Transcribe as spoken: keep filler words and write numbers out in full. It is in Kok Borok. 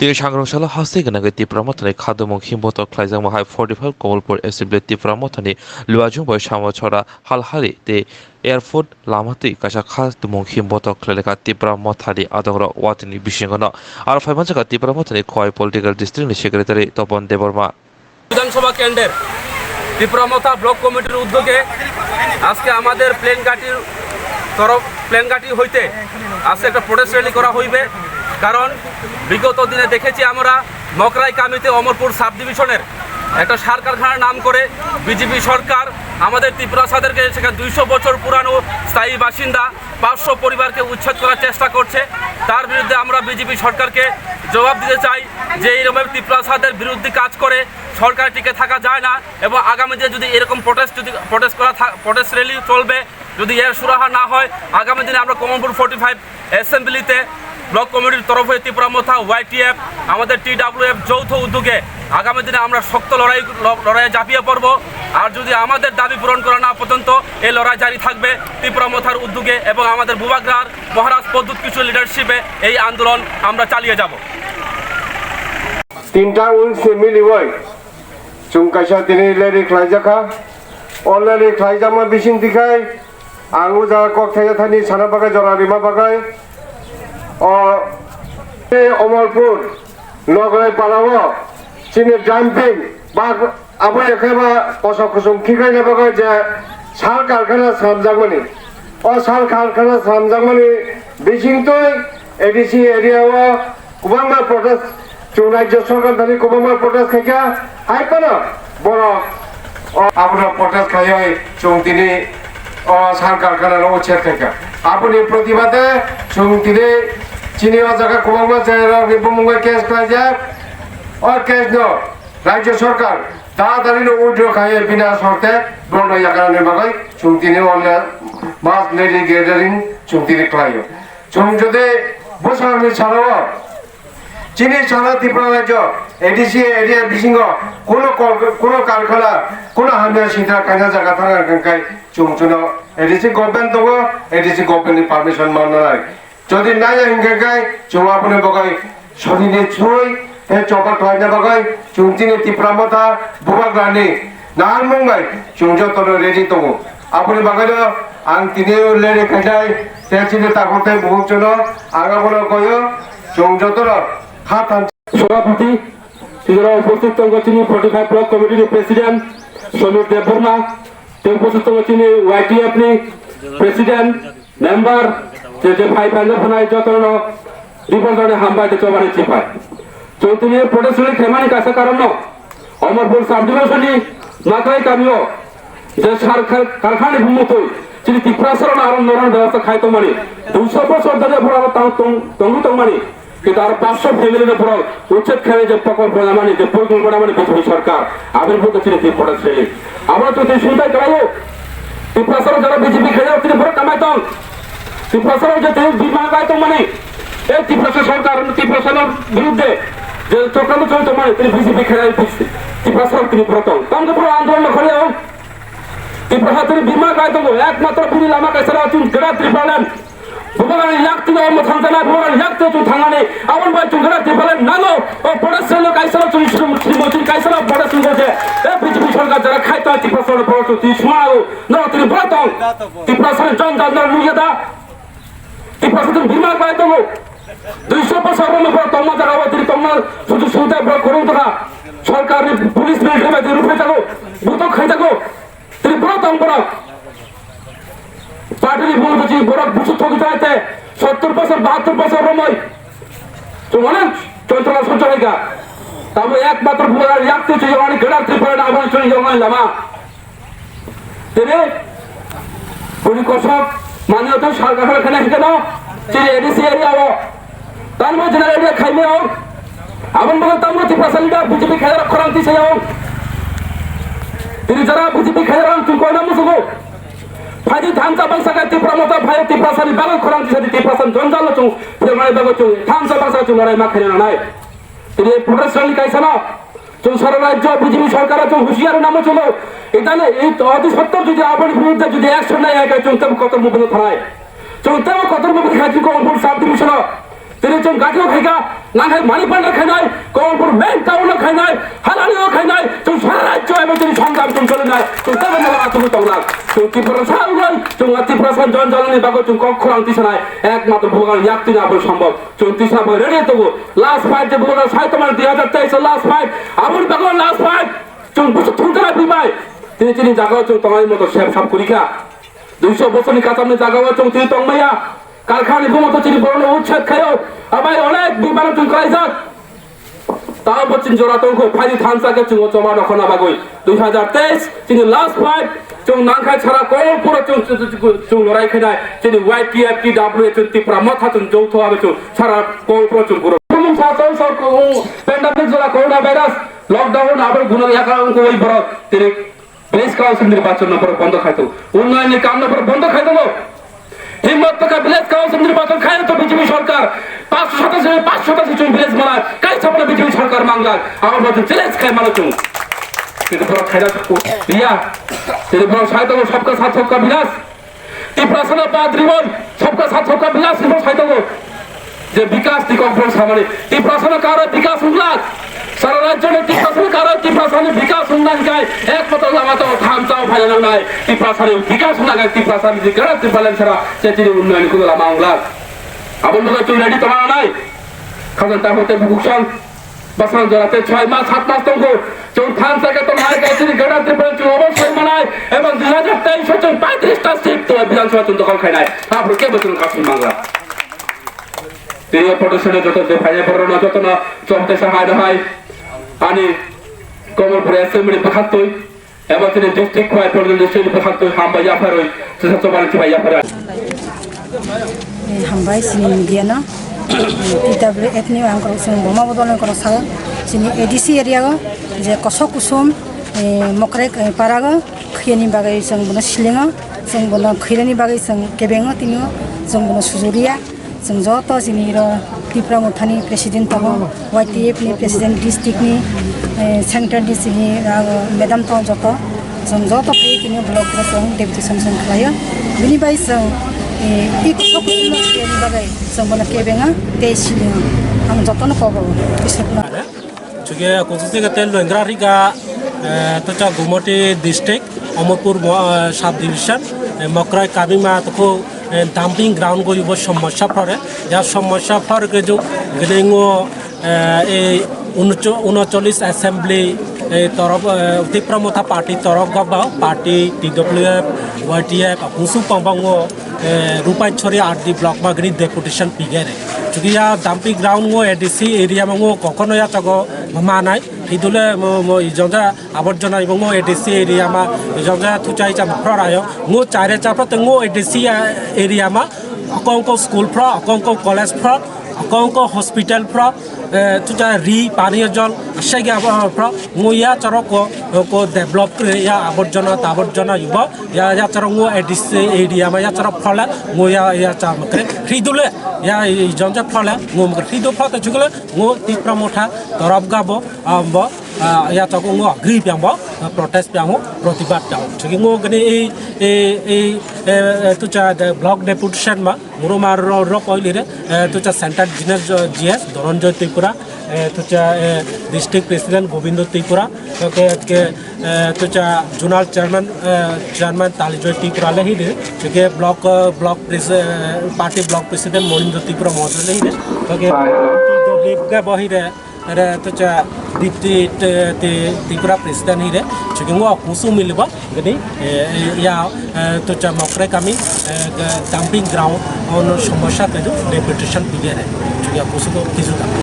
Tei sangrong salo haste gwnangwi Tipra Mothani khadumung himbotok khlaijakma hai forty five Kamalpur Assembly Tipra Mothani Luajung bai Samachora halhari tei airport lama twi kaisa khadumung himbotok khlailekha Tipra Mothani adongrok watini bisingono. Aro phaimanjakha Tipra Mothani Khowai Political District ni Secretary Topon Debbarma. বিধানসভা কেন্দ্রের ত্রিপুরা মথা ব্লক কমিটির উদ্যোগে আজকে আমাদের প্লেন ঘাটির তরফ, প্লেন ঘাটি হইতে আজকে একটা প্রোটেস্ট র্যালি করা হইবে। কারণ বিগত দিনে দেখেছি আমরা মকরাই কামিতে অমরপুর সাব ডিভিশনের একটা সার কারখানার নাম করে বিজেপি সরকার আমাদের তিপ্রাসাদেরকে সেখানে দুইশো বছর পুরানো স্থায়ী বাসিন্দা পাঁচশো পরিবারকে উচ্ছেদ করার চেষ্টা করছে। তার বিরুদ্ধে আমরা বিজেপি সরকারকে জবাব দিতে চাই যে এইরকম তিপ্রাসাদের বিরুদ্ধে কাজ করে সরকার টিকে থাকা যায় না এবং আগামী দিনে যদি এরকম প্রোটেস্ট, যদি প্রোটেস্ট করা থা-, প্রোটেস্ট র্যালি চলবে, যদি এর সুরাহা না হয়, আগামী দিনে আমরা কমলপুর ফর্টি ফাইভ অ্যাসেম্বলিতে ব্লক কমিটির তরফে ত্রিপুরা মথা, ওয়াইটিএফ, আমাদের টিডাব্লিউএফ যৌথ উদ্যোগে আগামী দিনে আমরা শক্ত লড়াই, ল-, লড়াইয়ে ঝাঁপিয়ে পড়ব। আর যদি আমাদের দাবি পূরণ করা না পর্যন্ত এই লড়াই জারি থাকবে ত্রিপুরা মথার উদ্যোগে এবং আমাদের বুবাগ্রার মহারাজ প্রদ্যুৎ কিশোর লিডারশিপে এই আন্দোলন আমরা চালিয়ে যাব। Tinta wngse miliwi chwng kaisa tini leri khlaijakha. O leri khlaijakma bising tikhai ang o jaga kok thaisa thani sana bagwi jora rima bagwi o Omorpur Nograi parao chini dumping ba abo ekhe ba kosok kusung khiklaina bagwi je sal karkhana swnamjakmani. O sal karkhana swnamjakmani bisingtwi A D C area o kwbangma protest, chwng rajya sorkar thani kwbangma protest khaikha, hai phano borok o abono protest khaiwi chwng tini o sal karkhana no uchher khaikha. Aboni protibade chwng tini chini o jaga kwbangma cherairokni bumungwi case khlaijak. O case no rajya sorkar tatarino withdraw khaiwi bini sorte borokno yakarani bagwi chwng tini o mass rally gathering chwng tini khlaio. Chwng jodi bwsakni salo chini salo Tripura rajyo A D C area bisingo kuno kol-, kuno karkhana, kuno hamya sintra kaina jaga thangna hwnkhe chwng chwngno A D C government tongo, A D C government ni permission manna nai. Jodi naiya hwnkhe khe chwng aboni bagwi sonini sui tei choba khlaina bagwi chwng chini Tipra Motha Bubagrani narwkmung bai chwng jotono ready tongo. Aboni bagwino ang tini o leri khainai tei chini takhuk tei bukhuk chwngno ang abono koyo chwng jotono kha thansa. সভাপতি, এছাড়াও উপস্থিত tongo chini forty five block committee ni president Samir Debbarma, tei উপস্থিত tongo chini Y T F ni president, member, je je phai phai no phanai jotono dibor jani hambai tei chobani chipai. Chwng tini protest rally khaimani kaisa karon no, Omorpur subdivision ni Naklai kamio je sar kar-, karkhana ni bumung twi chini Tiprasa rok aro norok bebasta khai tongmani, duiso bosor dhori borok aro tang tong, tongwi tongmani. Kintu aro panchsho family no borok uchet khainai je prokol banamani, je porikol banamani B J P sorkar, aboni bwkha chini twi protest rally. Abo chwng twi sumtai kwlaio. Tiprasa rok jara B J P khainai tini borok kamai tong. Tiprasa rok je twi bima bai tongmani. E Tiprasa sorkar, Tiprasa no birudde je chokranto choli tongmani, tini B J P khainai Tiprasa rok tini borok tong. Tamo borok andolon no khoroi o. Tiprasa tini bima bai tongo. Ekmatro bini lama kaisa rok chwng kwrak Tipraland. Bubagrani yak twi omo thangjaknai, Bubagrani yak twi chwng thangnani, aboni bai chwng kwrak Tipraland nango. O protest rally kaisa rok chwng sri-, Srimoti kaisa rok protest rally je, e B J P sorkar jara khai tong Tiprasa rok borok chwng twi suma o. No tini borok tong. Tiprasa ni jon jon no nukya da. Tiprasa tini bima bai tongo. Duiso bosor rok no borok tongma jaga o tini tongma sujuk subida borok kwrwng tongkha. Sorkar ni police military bai tini ruphe jago. Butok khai jago. Tini borok tong borok. Party ni bumung twi borok busu thogi thai te sottor bosor, bahattor bosor romoi. Chwng onek choncholo sojjo hai kha. Tamo ekmatro Bubagrani yak twi chwng yoknani kwrak Tripura ni aboni chwng yoknani lama. Tini boni kosok mani oto sal kahar khana hingkano chini A D C area o. Tamo general area khaimeo. Aboni bagwi tamo Tiprasa leader B J P khairok khorang twi sayo. Tini jara B J P khairok ang chwng koina musugo. Phaidi thansa bangsa khe Tipra Motha phai Tiprasa ni bagwi khorang twi sadi Tiprasa ni jonjal no chwng phirmani bagwi chwng thansa bangsa chwng loroi ma khaina nangnai. Tini protest rally kaisa no. Chwng sara rajyo B J P sorkar chwng husiar namo chwlo. Itani, it-, oti sottor jodi aboni birudde jodi action nai hai khe chwng tamo kotor movement thanai. Chwng tamo kotor movement khai chwng Kongpur sub division o. Tini chwng gathio khaikha, nangkhai mani pandar khainai, Kamalpur main town o khainai, halani o khainai, chwng sara rajyo ebo tini songram chwng cholinai, chwng tebo nang atugwi tongnai. Chwng Tiprasa wngwi, chwng Tiprasa jon jalani bagwi chwng kok khorang tisanai, ekmatro bubagra yak tini abo sombhob. Chwng tisana bagwi ready tongo. Last fight je bubagra sai tongmani dui hajar teis o last fight, aboni bagwi last fight. Chwng bwswk thumjana phimai. Tini chini jagao chwng tongnai moto sep sap kwrwi kha. Duiso bosorni kachamni jagao chwng tini tongmaya. Karkhani bumo to chini borokno utset khayo. Abai onek bimano chwng klaijak. Tao bo chini jora tongkho, phaidi thansa khe chwng o choba nokhorna bagwi. Dui hajar teis chini last fight. Chwng nangkhai sara Kamalpuro chwng, chwng, chwng, chwng lorai khainai. Chini Y T F, T W A, chwng Tipra Motha chwng joutho abo chwng sara Kamalpuro chwng guro. Bumung sa chwng sa kung pandemic jora corona virus lockdown abo guno yakar wngkha oi borok. Tini Village Council nirbachon no poro bondo khai tongo. Unnoyon ni kam no poro bondo khai tongo. Himmat thaka Village Council nirbachon khai to B J P sorkar. Panchsho satashi, panchsho satashi chwng village mana. Kaisa bono B J P sorkar mangla. Abo bono challenge khai mano chwng. Tini poro khai na riya. Tini poro sai tongo sabka saath sabka vikas. Tiprasano baad ribon, sabka saath sabka vikas ni bo sai tongo. Je vikas ni kokborok samani, Tiprasano karo vikas wngla. Sara rajyo ni Tiprasano karo Tiprasani vikas wngna hikai ekmatro lama tongo, thamsa o phaina nangnai. Tiprasani vikas wngna hikai Tiprasani je karo Tipraland sara je chini unnoyon ni kuno lama wngla. Aboni bagwi chwng ready tongna nangnai. Khajang tamo tei bukuksong. Bwswk jora tei choi mas, sat mas tongo. Chwng thansa khe tongnai, kaisini Greater Tripura chwng obo soi manai. Ebong dui hajar teis o chwng paitris ta seat to Bidhan Sabha chwng dokhol khainai. Aphuru kebo chwng kasung mangla. Tini o protection o joto je phainai borokno jotono chomte sa hai no hai. Ani Kamalpur Assembly bwkhaktwi. Eba chini district bai, federal district ni bwkhak twi hambai yapharwi, sisa chobani chibai yapharwi. Eh, hambai chini media no. T W F ni ang korok chwng boma bodol ni korok sao. Chini A D C area o je kosok kusum, eh, Mokrek, eh, para o khiyani bagwi chwng bono silingo, chwng bono khirani bagwi chwng kebengo, tini o chwng bono sujuriya. Chwng joto chini iro Tipra Mothani president tongo, Y T F ni president, district ni, eh, central ni chini, ah, madam tongo joto. Chwng joto phai tini block o chwng deputation chwng khlaio. Bini bai chwng, eh, i kosok kusumno siyani bagwi chwng bono kebenga tei silingo. Ang jotono kobo Isorno. Chukhe kuchuk chikhe tel loingra riga, eh, tucha Gumoti district, Amarpur mo-, eh, sub division, eh, Mokrai Kabima tukhu, eh, dumping ground go yubo somosya phare. Ya somosya phare ke ju grengo, eh, ei unucho-, unocholis assembly, eh, torof, eh, Tipra Motha party torof gaba party T W F, Y T F, kusu pangbango, eh, Rupanchori R D block magni deputation pigere. Chukiya dumping ground ngo A D C area mango kokono ya chago manai. Idule mo, mo ijonja aborjona ibongo A D C area ma ijonja tuchai cha mokra rayo. Ngo chaire cha pro tengo A D C area ma. Akongko school pro, akongko college pro, akongko hospital pro, eh, tucha ri pani jol sege abo pro. Ngo ya charo ko, ko develop kre ya aborjona taborjona ibo. Ya, ya charo ngo A D C area ma ya charo phole ngo ya, ya cha mokre. Ridule ya ijonja phole ngo mokre. Ridu phate chukle ngo Tipra Motha torof gabo, ambo, ah, ya chago ngo agree piangbo, ah, protest piango, protibad piango. Chigi ngo gani ei, ei, ei, eh, eh, tucha de block deputation ma, muruma ro, ro koilire, eh, tucha center G S, G S, Dhananjay Tripura, eh, tucha, eh, district president Gobindo Tripura, ke, ke, eh, tucha zonal chairman, eh, chairman Talijoy Tripura le hide, ke block, eh, block pres-, eh, party block president Monindra Tripura mohoday le hide, ke, ke bohire, Ere tucha Dipti te, te, Tripura president hire, chukingwa kusu miliba, gani, eh, ya, eh, tucha Mokrai kami, eh, ga-, dumping ground, ono somosya kedu, deputation pigere, chukia kusu ko kisu kami.